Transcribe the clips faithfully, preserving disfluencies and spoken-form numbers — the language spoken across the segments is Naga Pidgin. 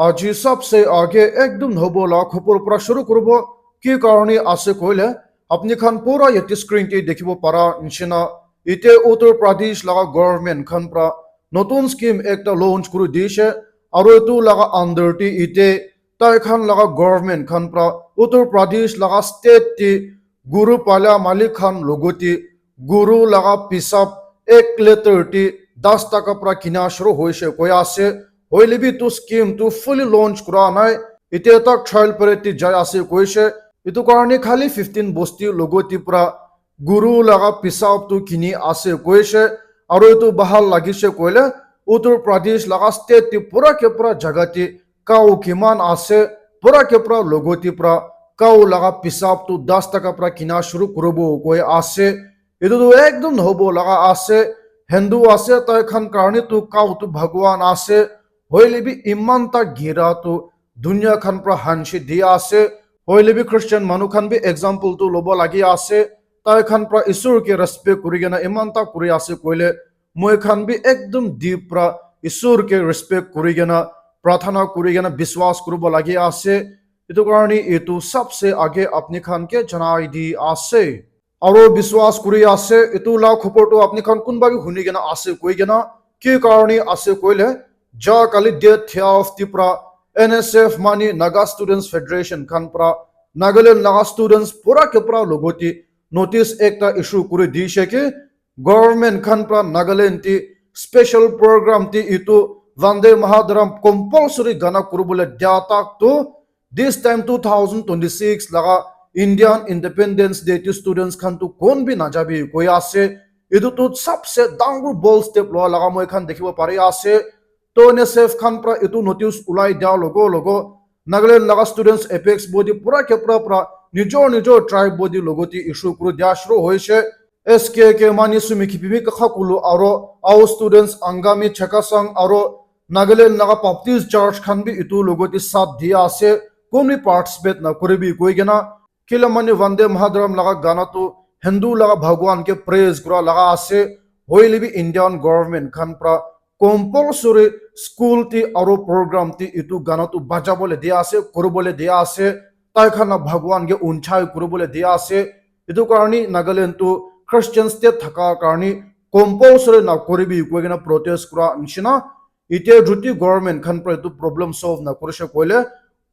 Aji sabse aage ekdum hobo la khobor pra shuru kuribo. Ki karone ase koile, apni khan pura yate screen te dikhibo para nishina, ite Uttar Pradesh laga government khan pra notun scheme ekta launch kuri dishe, aro etu laga under te ite tai khan laga government khan pra Uttar Pradesh laga state te guru pala malik khan logote guru laga pisap ek litre te das taka pra kina shuru hoishe koi ase. Hoile bi tu scheme tu fully launch kura nai. Ite tak trial period te jai ase koishe. Etu karone khali fifteen bosti logote pra guru laga pisap tu kini ase koishe. Aro etu bahal lagishe koile Uttar Pradesh laga state te pura ke pura jaga te cow kiman ase, pura ke pura logote pra cow laga pisap tu das taka pra kina shuru kuribo koi ase. Etu tu ekdum hobo laga ase. Hindu ase, tai khan karone tu cow tu bhagwan ase. Hoile bi iman ta gira tu dunia khan pra hanshi dia ase. Hoile bi Christian manu khan bi example tu lobo lagi ase. Tai khan pra Isur ke respect kuri kena iman ta kuri ase koile, moi khan bi ekdum deep pra Isur ke respect kuri kena, prathana kuri kena, biswas kuribo lagi ase. Etu karone etu sabse aage apni khan ke janai di ase. Aro biswas kuri ase, etu la khobor tu apni khan kunba bi huni kena ase koi kena, ki karone ase koile, ja kali date twelve te pra N S F mani Naga Students Federation khan pra Nagaland laga students pura ke pura logote notice ekta issue kuri dishe ki, government khan pra Nagaland te special program te etu Vande Mataram compulsory gana kuribole dia tak tu, this time two thousand twenty-six laga Indian Independence Day te students khan tu kon bi najabi koi ase. Etu tu sabse dangor bold step loa laga moi khan dikhibo pari ase. To N S F khan pra etu notice ulai dia logo logo Nagaland laga students apex body pura ke pura pra nijor nijor tribe body logote issue kuri dia shuru hoishe. S K K mani sumi khipimi kakha kulu aro Ao students Angami Chakasang aro Nagaland laga Baptist Church khan bi etu logote sat dia ase, kun bi participate na kuribi koi kena. Kila mani Vande Mataram laga gana tu Hindu laga bhagwan ke praise kura laga ase, hoile bi Indian government khan pra compulsory school te aro program te etu gana tu bajabole dia ase, kuribole dia ase, tai khan la bhagwan ke unchai kuribole dia ase. Etu karone Nagaland tu Christian state thaka karone compulsory na kuribi koi kena protest kura nishina. Ite jodi government khan pra etu problem solve na kurishe koile,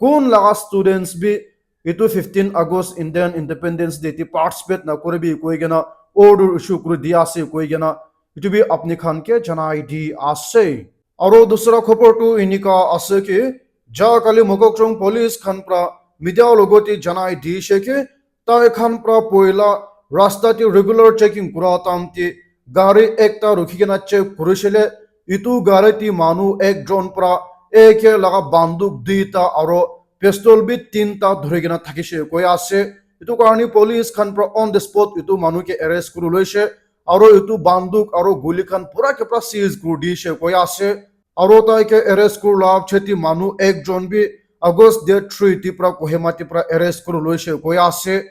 kun laga students bi etu fifteen August Indian Independence Day te participate na kuribi koi kena order issue kuri dia ase koi kena, etu bi apni khan ke janai di ase. Aro dusra khobor tu enika ase ki, ja kali Mokokchung police khan pra media logote janai dishe ki, tai khan pra poila rasta te regular checking kura time te gari ekta rukhi kena check kurishile, etu gari te manu ekjon pra A K laga banduk duita aro pistol bi tinta dhuri kena thakishe koi ase. Etu karone police khan pra on the spot etu manu ke arrest kuri loishe, aro etu banduk aro guli khan pura ke pura seize kuri dishe koi ase. Aro tai ke arrest kuri la pichete manu ekjon bi August date three te pra Kohima te pra arrest kuri loishe koi ase.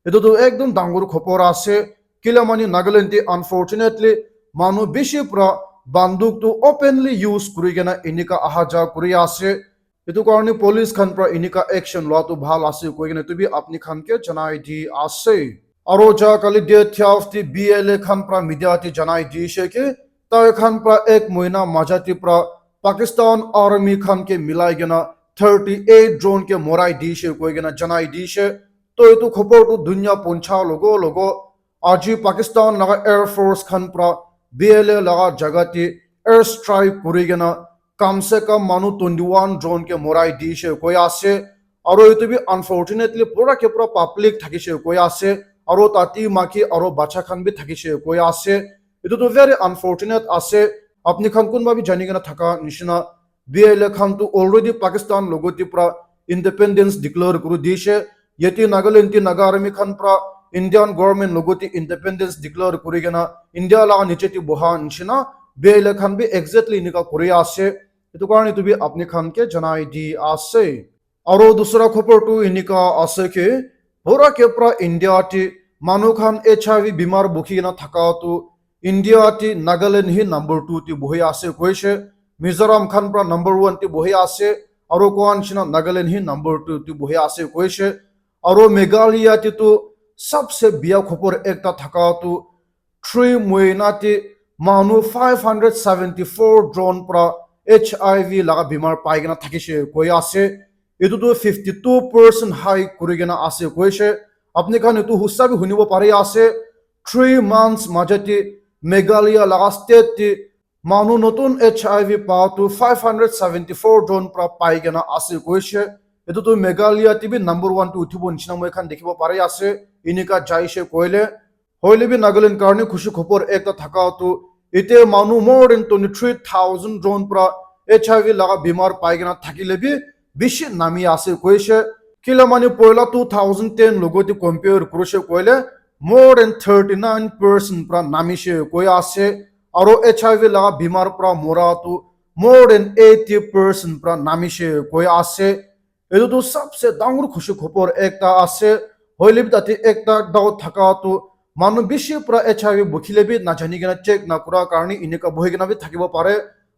Etu tu ekdum dangor khobor ase. Kila mani Nagaland te unfortunately manu bishi pra banduk tu openly use kuri kena enika aha ja kuri ase. Etu karone police khan pra enika action loa tu bhal ase koi kena etu bi apni khan ke janai di ase. Aro ja kali date twelve te B L A khan pra media te janai dishe ki, tai khan pra ek mohina maja te pra Pakistan Army khan ke milai kena thirty eight jon ke morai dishe koi kena janai dishe. To etu khobor tu dunia poncha logo logo aji Pakistan laga Air Force khan pra B L A laga jaga te air strike kuri kena kam se kam manu twenty one jon ke morai dishe koi ase. Aro etu bi unfortunately pura ke pura public thakishe koi ase. Aro tati maki aro bacha khan bi thakishe koi ase. Etu tu very unfortunate ase. Apni khan kunba bi jani kena thaka nishina, B L A khan tu already Pakistan logote pra independence declare kuri dishe. Yate Nagaland te Naga Army khan pra Indian government logote independence declare kuri kena India laga niche te boha nishina B L A khan bi exactly enika kuri ase. Etu karone etu bi apni khan ke janai di ase. Aro dusra khobor tu enika ase ki, pura ke pura India te manu khan H I V bimar bukhi kena thaka tu India te Nagaland hi number two te bohi ase koishe, Mizoram khan pra number one te bohi ase, Aro koa nishina Nagaland hi number two te bohi ase koishe. Aro Meghalaya te tu sabse biya khobor ekta thaka tu three mohina te manu five hundred seventy four jon pra H I V laga bimar pai kena thakishe koi ase. Etu tu fifty two percent high kuri kena ase koishe. Apni khan etu husa bi hunibo pari ase. Three months majate Meghalaya laga state te manu notun H I V pa tu five hundred seventy four jon pra pai kena ase koishe. Etu tu Meghalaya te bi number one tu uthibo nishina moi khan dikhibo pari ase. Inika jaishe koile. Hoile bi Nagaland karni khushi khobor ekta thaka tu ite manu more than twenty three thousand jon pra H I V laga bimar pai kena thakile bi bishi nami ase koishe. Kila mani poila two thousand ten logo te compare kurishe koile more than thirty nine percent pra namishe koi ase. Aro H I V laga bimar pra mora tu more than eighty percent pra namishe koi ase. Etu tu sabse dangor khushi khobor ekta ase. Hoile bi tate ekta doubt thaka tu manu bishi pra H I V bukhile bi najani kena check nakura karni inika bohi kena bi thakibo pare.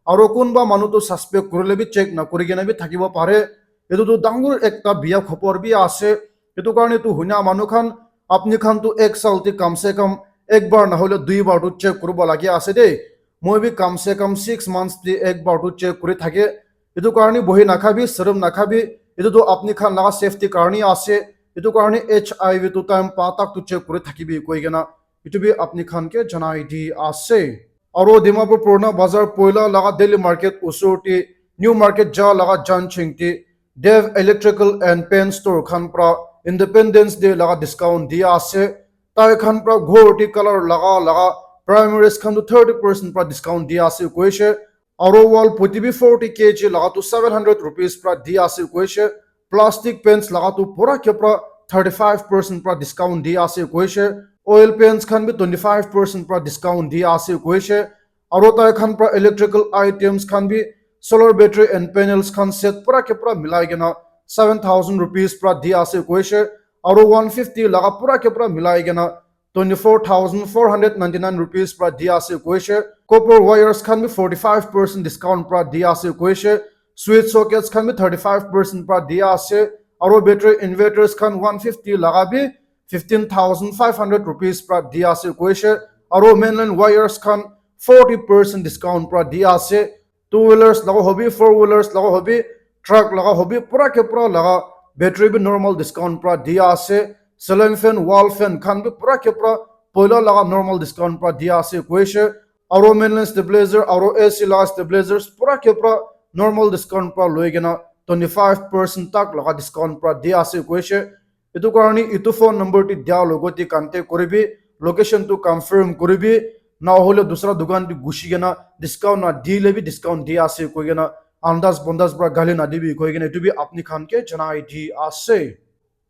Aro kunba manu tu suspect kurile bi check nakuri kena bi thakibo pare. Etu tu dangor ekta biya khobor bi ase. Etu karni tu huina manu khan apni khan tu ek saal te kam se kam ek bar nahole dui bar tu check kuribo lagi ase de. Moi bi kam se kam six months te ek bar tu check kuri thake. Etu karni bohi nakhabi, serum nakhabi. Etu tu apni khan laga safety karni ase. Etu karni H I V tu time pa tak tu check kuri thakibi koi kena. Etu bi apni khan ke janai di ase. Aro Dimapur Purana Bazar poila laga daily market usur te, new market ja laga jan ching te, Dev Electrical and Paint Store khan pra Independence Day laga discount dia ase. Tai khan pra ghor te color laga laga primaries khan tu thirty percent pra discount dia ase koishe. Aro wall puti bi forty K G laga tu seven hundred rupees pra di ase koishe. Plastic paints laga tu pura ke pura thirty five percent pra discount di ase koishe. Oil paints khan bi twenty five percent pra discount di ase koishe. Aro tai khan pra electrical items khan bi solar battery and panels khan set pura ke pura milai kena seven thousand rupees pra di ase koishe. Aro one fifty laga pura ke pura milai kena twenty four thousand four hundred ninety nine rupees pra di ase koishe. Copper wires khan bi forty five percent discount pra di ase koishe. Switch sockets khan bi thirty five percent pra di ase. Aro battery inverters khan one fifty laga bi fifteen thousand five hundred rupees pra di ase koishe. Aro mainline wires khan forty percent discount pra di ase. Two wheelers laga hobi, four wheelers laga hobi, truck laga hobi, pura ke pura laga battery bi normal discount pra dia ase. Ceiling fan, wall fan khan bi pura ke pura poila laga normal discount pra dia ase koishe. Aro mainline stabilizer, aro A C laga stabilizers pura ke pura normal discount pra loi kena twenty five percent tak laga discount pra dia ase koishe. Etu karni etu phone number te dia logo te contact kuribi, location tu confirm kuribi, na hole dusra dukan te gushi kena discount na dile bi discount dia ase koi kena andas bondas pra gali na dibi koi kena etu bi apni khan ke janai di ase.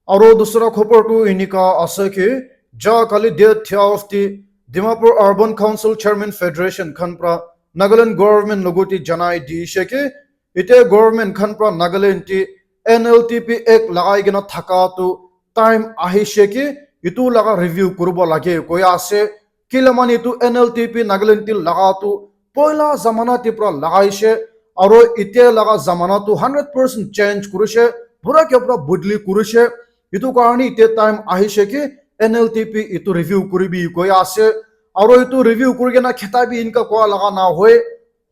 Aro dusra khobor tu enika ase ki ja kali date twelve te Dimapur Urban Council Chairman Federation khan pra Nagaland government logo te janai di she ki ite government khan pra Nagaland te N L T P Act lagai kena thaka tu time ahishe ki itu laga review kuribo lage koi ase. Kila mani itu N L T P Nagaland te laga tu poila zamana te pra lagaishe aro ite laga zamana tu hundred percent change kurishe, pura ke pura bodli kurishe. Itu karni ite time ahishe ki N L T P itu review kuribi koi ase. Aro itu review kuri kena kheta bi inka koa laga na hoi.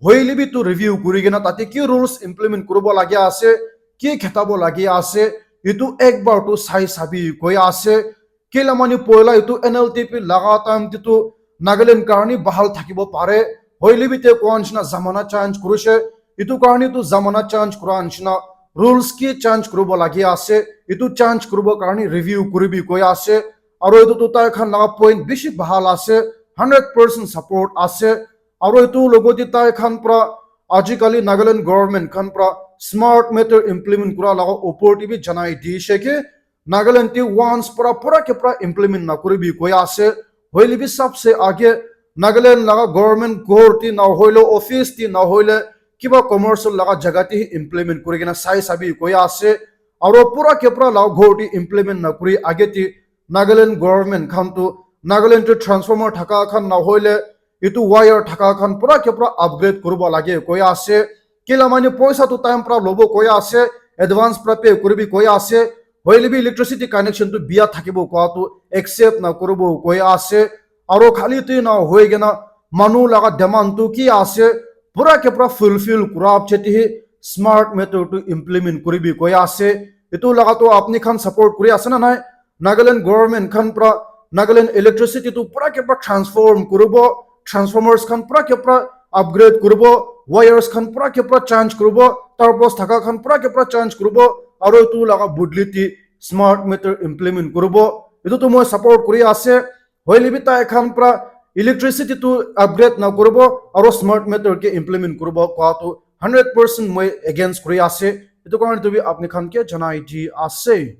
Hoile bi tu review kuri kena tate ki rules implement kuribo lagi ase, ki khetabo lagi ase, itu ek bar tu sai sabi koi ase. Kila mani poila itu N L T P laga time te tu Nagaland karni bahal thakibo pare. Hoile bi te koa nishina zamana change kurishe. Itu karni tu zamana change kura nishina rules ki change kuribo lagi ase. Itu change kuribo karni review kuribi koi ase. Aro itu tu tai khan laga point bishi bahal ase. Hundred percent support ase. Aro etu logote tai khan pra ajikali Nagaland government khan pra smart meter implement kura laga opor te bi janai dishe ki Nagaland te once pra pura ke pura implement nakuribi koi ase. Hoile bi sabse age Nagaland laga government ghor te na hoile office te na hoile kiba commercial laga jaga te hi implement kuri kena sai sabi koi ase. Aro pura ke pura laga ghor te implement nakuri age te Nagaland government khan tu Nagaland te transformer thaka khan na hoile etu wire thaka khan pura ke pura upgrade kuribo lage koi ase. Kila mane poisa tu time pra lobo koi ase, advance pra pay kuribi koi ase, hoile bi electricity connection tu bia thakibo koa tu accept na kuribo koi ase. Aro khali tu na hoi kena manu laga demand tu ki ase, pura ke pura fulfill kura chete hi smart meter tu implement kuribi koi ase. Etu laga tu apni khan support kuri ase na nai? Nagaland government khan pra Nagaland electricity tu pura ke pura transform kuribo, transformers khan pura ke pura upgrade kuribo, wires khan pura ke pura change kuribo, tar post thaka khan pura ke pura change kuribo, aro etu laga budli ti smart meter implement kuribo. Etu tu moi support kuri ase. Hoile bi tai khan pra electricity tu upgrade na kuribo aro smart meter ke implement kuribo koa tu hundred percent moi against kuri ase. Etu karne tu bi apni khan ke janai di ase.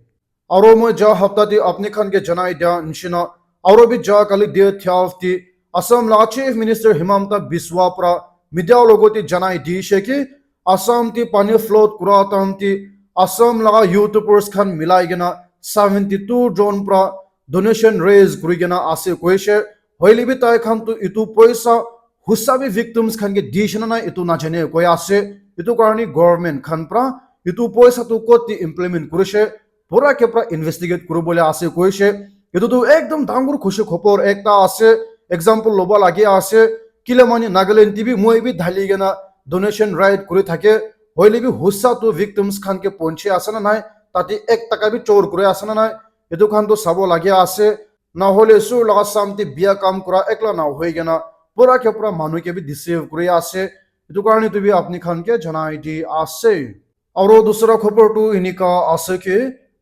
Aro moi ja hapta te apni khan ke janai dia nishina, aro bi ja kali date twelve te Assam laga Chief Minister Himanta Biswa pra media logot te janai dishe ki Assam te pani flood kura time te Assam laga YouTubers khan milai kena seventy two jon pra donation raise kuri kena ase koishe. Hoile bi tai khan tu etu poisa husa bi victims khan ke dishe na nai etu najane koi ase. Etu karne government khan pra etu poisa tu kot te implement kurishe, pura ke pura investigate kuribole ase koishe. Etu tu ekdom dangor khushi khobor ekta ase, example loba lagi ase. Kile mane Nagaland te bi moi bi dhali kena donation ride kuri thake, hoile bi husa tu victims khan ke ponche ase na nai, tate ek taka bi chor kuri ase na nai, etu khan tu sabo lagi ase. Nahole sur laga samti bia kam kura ekla na hoi kena pura ke pura manu ke bi deceive kuri ase. Etu karne tu bi apni khan ke janai di ase. Aro dusra khobor tu enika ase ki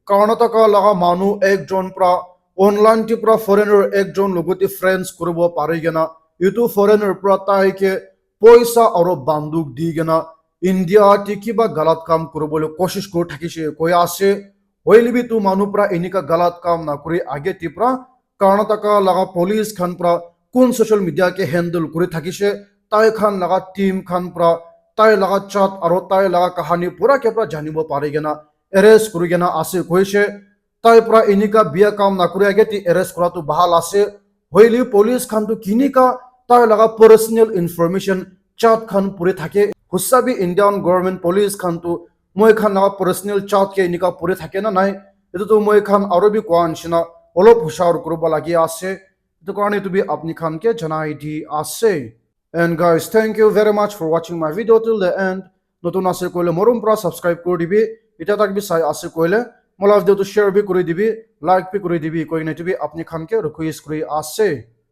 Karnataka laga manu ekjon pra online ti pra foreigner ekjon logot te friends kuribo pari kena etu foreigner pra tai ke poisa aro banduk di kena India ti kiba galat kam kuribole koshish kuri thakishe koi ase. Hoile bi tu manu pra enika galat kam na kuri age ti pra Karnataka laga police khan pra kun social media ke handle kuri thakishe, tai khan laga team khan pra tai laga chat aro tai laga kahani pura ke pura janibo pari kena arrest kuri kena ase koishe. Tai pra enika bia kam na kuri age ti arrest kura tu bahal ase. Hoile police khan tu kinika tai laga personal information chat khan puri thake. Husa bi Indian government police khan tu moi khan laga personal chat ke enika puri thake na nai, etu tu moi khan aro bi koa nishina olop hushar kuribo lagi ase. Etu karne tu bi apni khan ke janai di ase. And guys, thank you very much for watching my video till the end. Notun ase koile morom pra subscribe kuri dibi. Ita tak bi sai ase koile mola video tu share bi kuri dibi, like bi kuri dibi, koi kena tu bi apni khan ke request kuri ase.